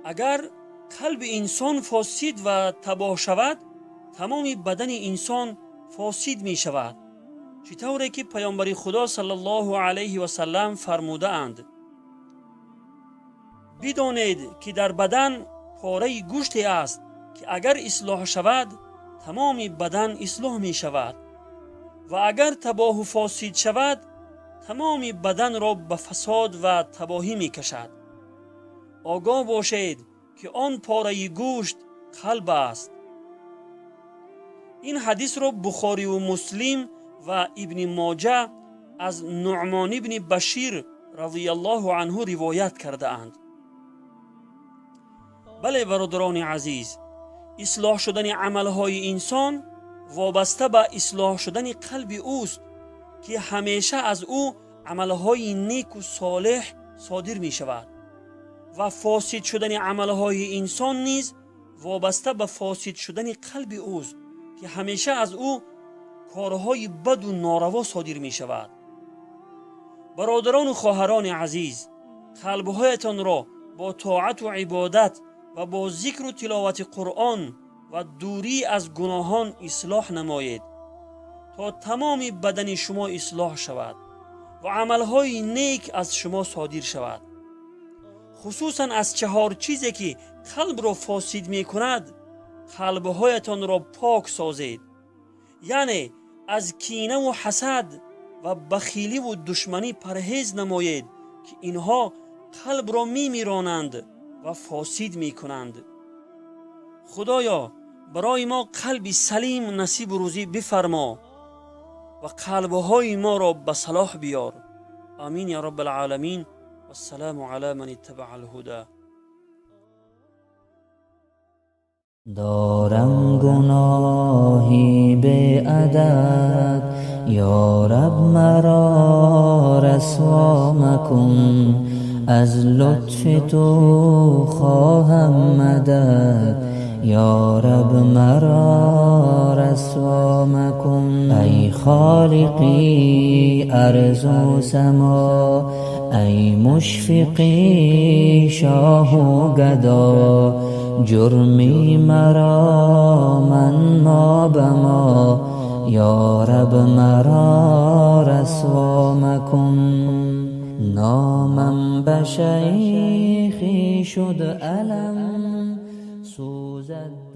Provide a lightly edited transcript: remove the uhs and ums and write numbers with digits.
Агар қалби инсон фосид ва табоҳ шавад, тамоми бадани инсон фосид мешавад. Чӣ тавре ки Паёмбари Худо саллаллоҳу алайҳи васаллам фармудаанд: бидонед, ки дар бадан пораи гӯште аст, ки агар ислоҳ шавад, тамоми бадан ислоҳ мешавад ва агар табоҳу фосид шавад, тамоми баданро ба фасод ва табоҳӣ мекашад. Огоҳ бошед, ки он пораи гӯшт қалб аст. Ин ҳадисро Бухориву Муслим ва Ибни Моҷа аз Нуъмон ибни Башир разияллоҳу анҳу ривоят кардаанд. Бале, бародарони азиз, ислоҳ шудани амалҳои инсон вобаста ба ислоҳ шудани қалби ӯст, ки ҳамеша аз ӯ амалҳои неку солеҳ содир мешавад, ва фосид шудани амалҳои инсон низ вобаста ба фосид шудани қалби ӯст, ки ҳамеша аз ӯ корҳои баду нораво содир мешавад. Бародарону хоҳарони азиз, қалбҳоятонро бо тоату ибодат ва бо зикру тиловати Қуръон ва дурӣ аз гуноҳон ислоҳ намоед, то тамоми бадани шумо ислоҳ шавад ва амалҳои нек аз шумо содир шавад. Хусусан аз чаҳор чизе, ки қалбро фосид мекунад, қалбҳоятонро пок созед, яъне аз кинаву ҳасад ва бахиливу душманӣ парҳез намоед, ки инҳо қалбро мемиронанд ва фосид мекунанд. Худоё, барои мо қалби салим насибу рӯзӣ бифармо ва қалбҳои моро ба салоҳ биёр. Амин я раббалъоламин. Вассаламу ала ман иттабаа алҳуда. Дорам гуноҳи беадад, ё Раб, маро расво макун. Аз лутфи ту хоҳам мадад, ё Раб, маро расво макун. Ай Холиқи арзу само, ай мушфиқи шоҳу гадо, ҷурми маро манмо ба мо, ё Раб, маро расво макун. Номам ба шайхӣ шуд алам сӯзад.